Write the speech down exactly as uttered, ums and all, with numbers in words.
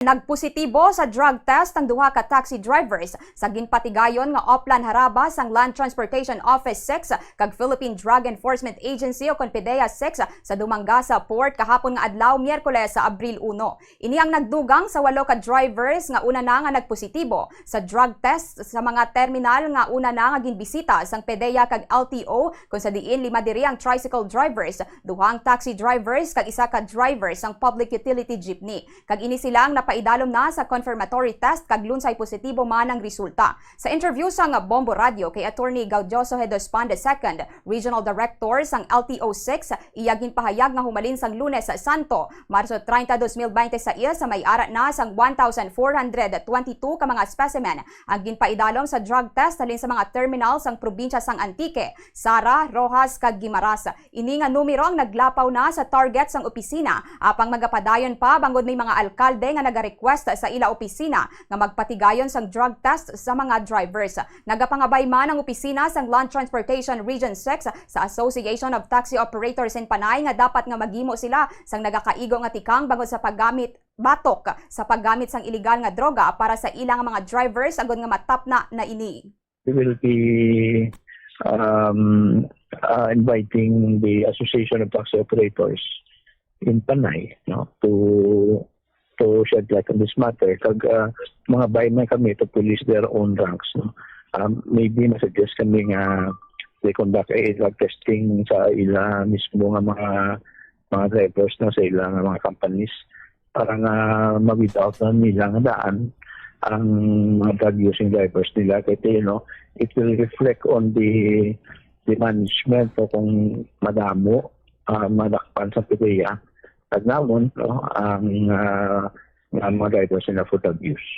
Nagpositibo sa drug test ang duha ka taxi drivers sa ginpatigayon nga Oplan Haraba sang Land Transportation Office six kag Philippine Drug Enforcement Agency o kon PDEA six sa Dumangas Port kahapon nga adlaw, Miyerkules sa Abril uno. Ini ang nagdugang sa walo ka drivers nga una na nga nagpositibo sa drug test sa mga terminal nga una na nga ginbisita sang PDEA kag L T O, kung sa diin lima diri ang tricycle drivers, duha ang taxi drivers kag isa ka driver sang public utility jeepney. Kag ini sila ang napaidalom na sa confirmatory test kag lunsay positibo man ang resulta. Sa interview sang Bombo Radio kay Attorney Gaudioso Hedospan the second, Regional Director sang L T O six, iya ginpahayag nga humalin sang Lunes Santo, Marso treinta, dos mil binte sais, sa may ara na sang one thousand four hundred twenty-two ka mga specimen ang ginpaidalom sa drug test halin sa mga terminal sang probinsya sang Antique, Sara, Roxas, kag Guimaras. Ini nga numero ang naglapaw na sa target sang opisina, apang magapadayon pa bangod may mga alkalde nga nagarequest sa ila opisina nga magpatigayon sang drug test sa mga drivers. Nagapangabay man ang opisina sang Land Transportation Region six sa Association of Taxi Operators in Panay nga dapat nga maghimo sila sang nagakaigo nga tikang bangod sa paggamit batok sa paggamit sang iligal nga droga para sa ila nga mga drivers agod nga matapna na ini. We will be um, uh, inviting the Association of Taxi Operators in Panay, no, to to shed light on this matter. Kag uh, mangabay man kami to police their own ranks, no. Um, maybe ma-suggest kami nga they conduct a drug testing sa ila mismo nga mga mga drivers, no, sa ila nga mga companies para nga ma-weed out na nila nga daan ang mga drug using drivers nila kay, you know, it will reflect on the the management, o kung madamo, ah, madakpan sa PDEA, tagnawon, no, ang ah, ang mga drivers nila for drug use.